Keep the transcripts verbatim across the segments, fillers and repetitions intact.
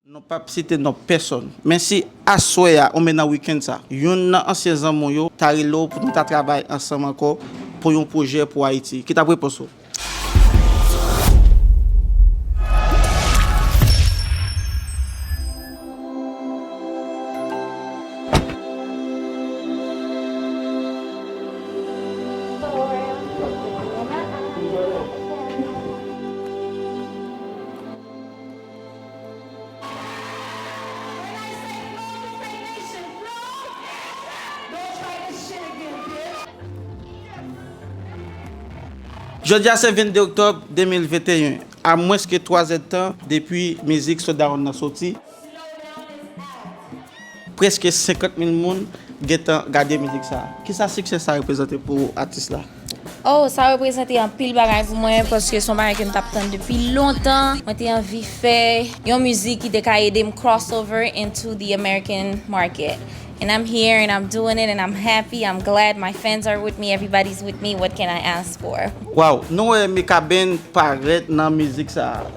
Nou p ap site non pèsòn, men si aswè a oubyen nan wikenn sa, youn nan ansyen zanmi w yo ta rele w pou nou ta travay ansanm ankò pou yon pwojè pou Ayiti, ki t ap repons ou? Jodi a se vennde oktòb de mil venteyen, a mwens ke twa zèdtan depi mizik Slowdown nan soti, prèske senkant mil moun gentan gade mizik sa a. Kisa siksè sa a reprezante pou atis la? Oh, sa reprezante anpil bagay pou mwen, paske se yon bagay ke m t ap tann depi lontan. Mwen te anvi fè yon mizik ki te ka ede m cross over into the American market. And I'm here and I'm doing it and I'm happy, I'm glad, my fans are with me, everybody's with me, what can I ask for? Wow, nou wè Mikaben parèt nan mizik sa a.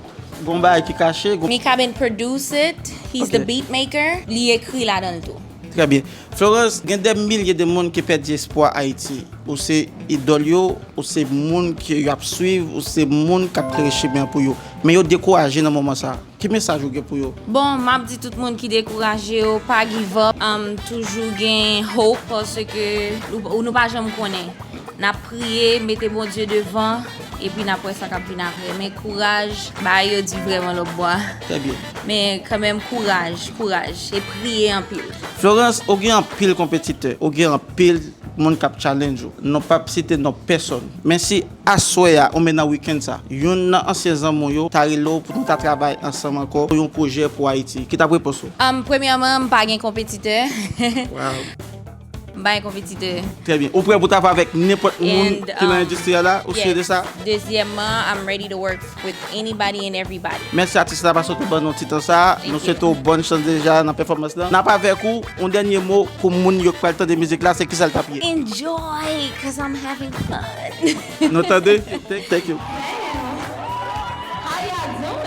Gon bagay ki kache? Gon... Mikaben produce it, he's the beat maker, li ekri ladan l tou. Trè byen. Florence, gen dè milye de moun ki pèdi espwa Ayiti. Ou se idòl yo, ou se moun ke y ap swiv, ou se moun k ap klere chimen an pou yo. Men yo dekouraje nan moman sa a. Ki mesaj ou gen pou yo? Bon, m ap di tout moun ki dekouraje yo, pa give up, um, toujou gen hope, paske nou, nou pa janm konnen. N ap priye, mete Bondye devan, epi n ap wè sa k ap vin apre. Men kouraj, bagay yo di vrèman lòtbò a. Trè byen. Men kanmenm, kouraj, kouraj, e priye anpil. Florence, ou gen anpil konpetitè, ou gen anpil moun k ap challenge ou. Nou p ap site non pèsòn. Men si aswè a, oubyen nan wikenn sa, youn nan ansyen zanmi w yo ta rele w pou nou ta travay ansanm ankò pou yon pwojè pou Ayiti, ki t ap repons ou? Um, premyèman, m pa gen konpetitè. Wow. M pa gen konpetitè. Trè byen. Ou prè pou travay avèk nenpòt moun ki nan endistri a la? Ou si de sa? Dezyèmman, I'm ready to work with anybody and everybody. Mèsi atis la paske w te ban nou ti tan sa. Nou swete w bòn chans deja nan pèfòmans lan. N ap avèk ou, yon dènye mo pou moun yo k pral tande mizik la, se kisa l t ap ye? Enjoy, 'cause I'm having fun. Nou tande? Thank, thank you. How y'all doing?